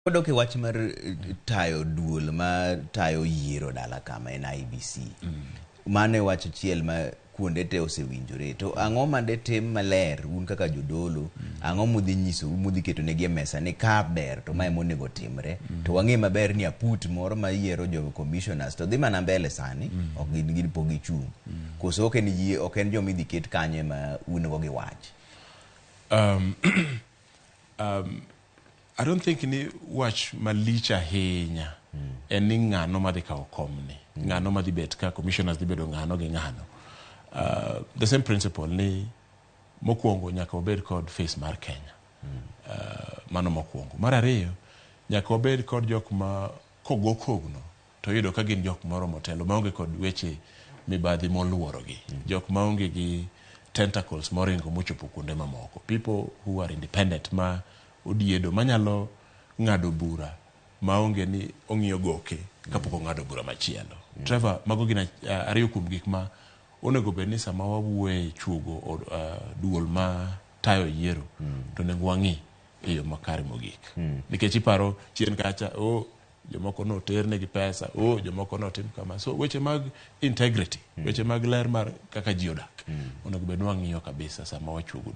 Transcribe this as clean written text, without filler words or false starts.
Kodok e wach mar tayo duol ma tayo yiero dala kama en IEBC. Mano e wach achiel ma kuonde te osewinjore. To ang'o ma detim maler un kaka jodolo? Ang'o mudhi nyiso mudhi keto negi e mesa ni ka ber to mae monego timre? To wang'e maber ni aput moro ma yiero jo commissioners to dhi mana mbele sani, ok gin gin pok gichung'. Koso ok en yie, ok en joma idhi ket kanyo ema un go gi wach? I don't think ni wach malich ahinya en ni ng'ano madhi kawo komni, ng'ano madhi bet ka commissioners dhi bedo ng'ano gi ng'ano. The same principle ni mokwongo nyaka wabed kod face mar Kenya. Mano mokwongo. Mar ariyo, nyaka wabed kod jok ma kogo kogno to iyudo ka gin jok moromo telo maonge kod weche mibadhi moluorogi. Jok maonge gi tentacles moringo mochopo kuonde mamoko. People who are independent ma odiedo manyalo ng'ado bura maonge ni ong'iyo goke kapok ong'ado bura machielo. Trevor, mago gin ariyo kuom gik ma onego bed ni sama wawuoye e chuogo duol ma tayo yiero to onego wang'i e yo makare mogik. Nikech iparo chien kacha, oh, jomoko noternegi pesa, oh, jomoko notim kama. So weche mag integrity, weche mag ler mar kaka ji odak, onego bed ni wang'iyo kabisa sama wachuogo.